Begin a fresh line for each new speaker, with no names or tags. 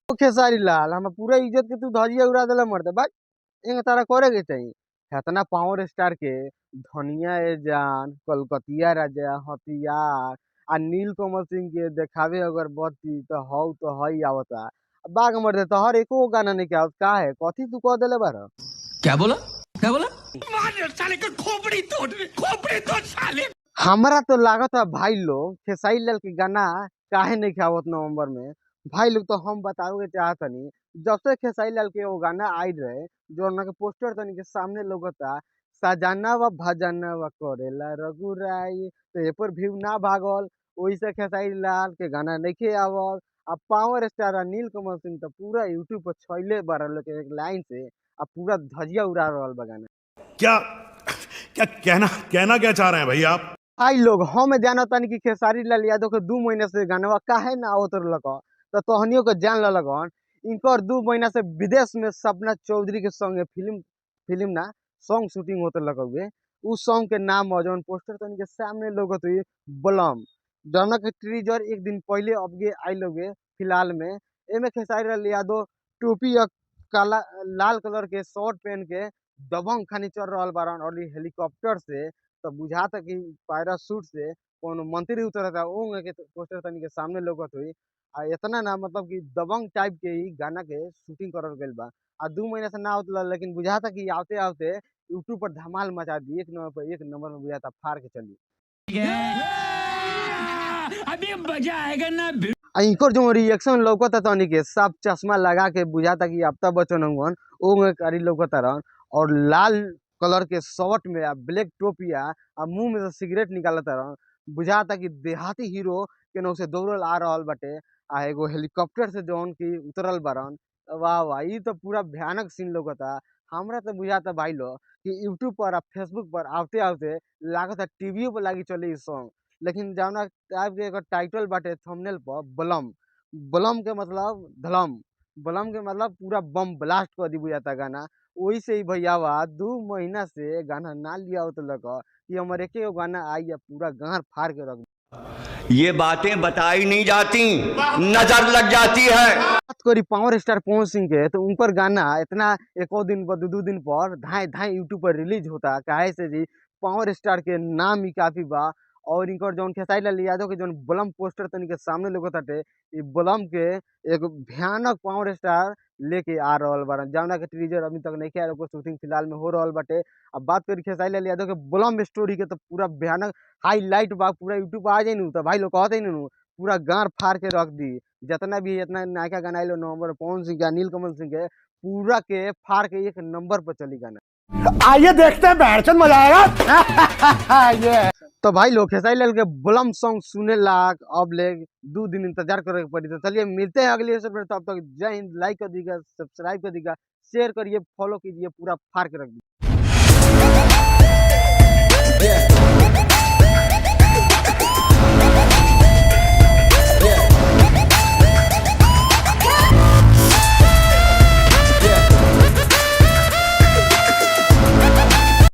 खेसारी लाल, हम पूरा इज्जत के तू धजिया उड़ा देला मर्द। बात एंगा तारा करे के चाही। एतना पावर स्टार के धनिया ए जान, कलकतिया राजा, हथियार आ नीलकमल सिंह के देखावे अगरबत्ती त हौ त हई आवता। बाघ मर्दे तोहर एको गाना नइखे आवत, काहे? कथी तू कह देले बारह?
क्या बोला? क्या बोला?
हमरा तो लागत है भाई लोग, खेसारी लाल के गाना काहे नहीं आवत नवंबर में भाई लोग? तो हम बतावे के चाहतनी, जब से खेसारी लाल के एगो गाना आइल रहे, जो के पोस्टर तनी के सामने लौकता, सजाना व भजना व करेला रघुराई, तो ए पर व्यू ना भागल, ओही से खेसारी लाल के गाना नइखे आवत। आ पावर स्टार आ नीलकमल सिंह तो पूरा यूट्यूब पर छइले बारह लोग एक लाइन से आ पूरा धजिया उड़ा रहल बा गाना।
क्या क्या कहना कहना क्या चाह रहे हैं भाई आप?
भाई लोग, हम जानतानी कि खेसारी लाल यादव के 2 महीना से गानवा काहे ना आवत रहलक, तो तोहनियों के जान ललगन। इनकर 2 महीना से विदेश में सपना चौधरी के संगे फिल्म फिल्म ना सॉन्ग शूटिंग होत रहलक हउए। उ सॉन्ग के नाम ह जौन पोस्टर तनी के सामने लौकत हुई, बलम, जौना के टीजर एक दिन पहले अबके आइल हउए फिलहाल में। एमे खेसारी लाल यादव टोपी और काला लाल कलर के शर्ट पहन के दबंग खानी चल रहल बारन और इ हेलीकॉप्टर से, तो बुझाता कि पैराशूट से कोनो मंत्री उतरता, ओंग के पोस्टर तनी के सामने लौकत हुई। आ इतना ना मतलब कि दबंग टाइप के ही गाना के शूटिंग करल गइल बा। आ 2 महीना से ना आवत, लेकिन बुझाता कि आवते आवते यूट्यूब पर धमाल मचा दी, एक नंबर पर, एक नंबर में बुझाता फाड़ के चली।
अभी मजा आएगा ना।
आ इनकर जो रिएक्शन लौकता तनी के सब चश्मा लगा के बुझाता कि अमिताभ बच्चन हउवन, ओंग कारी लौकता रहन और लाल कलर के शर्ट में आ ब्लैक टोपिया आ मुंह में से सिगरेट निकालता रहन। बुझाता कि देहाती हीरो केनहू से दौड़ल आ रहल बाटे आ एगो हेलीकॉप्टर से जौन की उतरल बारन। वाह वाह, ई तो पूरा भयानक सीन लौकता। हमरा तो बुझाता भाई लोग कि यूट्यूब पर आ फेसबुक पर आवते आवते लागता टीवीओ पर लागी चली ई सॉन्ग। लेकिन जौना टाइप के एकर टाइटल बाटे थंबनेल पर, बलम, बलम के मतलब धलम, बलम के मतलब पूरा बम ब्लास्ट कर दी बुझाता गाना। ओही से ही भैयावा 2 महीना से गाना ना लियावत लक कि हमर एके गो गाना आई आ पूरा गार फाड़ के रख।
ये बातें बताई नहीं जाती, नजर लग जाती है।
बात करी पावर स्टार पवन सिंह के, तो उनकर गाना इतना एको दिन पर 2-2 दिन पर धाए धाए यूट्यूब पर रिलीज होता, काहे से जी पावर स्टार के नाम ही काफी बा। और इनकर जौन खेसारी लाल यादव के जौन बलम पोस्टर तनी के सामने लौकताटे, इ बलम के एक भयानक पावर स्टार लेके आ रहल बारन, जौना के टीजर अभी तक नइखे आयल, ओकर शूटिंग फिलहाल में हो रहल बाटे। अब बात करी खेसारी लाल यादव के बलम स्टोरी के, तो पूरा भयानक हाईलाइट बा, पूरा यूट्यूब पर आ जाई नु तो भाई लोग कहते नु पूरा गार फाड़ के रख दी। जितना भी इतना नायका गाना आइल नवंबर पवन सिंह के, नीलकमल सिंह के, पूरा के फाड़ के एक नंबर पर चली गाना।
आइए देखते हैं, बैठचंद मजा आएगा। ये
तो भाई लोग खेसारी लाल के बलम सॉन्ग सुने लायक अब ले 2 दिन इंतजार करे के पड़ी। तो चलिए मिलते हैं अगले एपिसोड में, तब तक जय हिंद। लाइक कर दीजिएगा, सब्सक्राइब कर दीजिएगा, शेयर करिए, फॉलो कीजिए, पूरा फाड़ के रख दीजिए।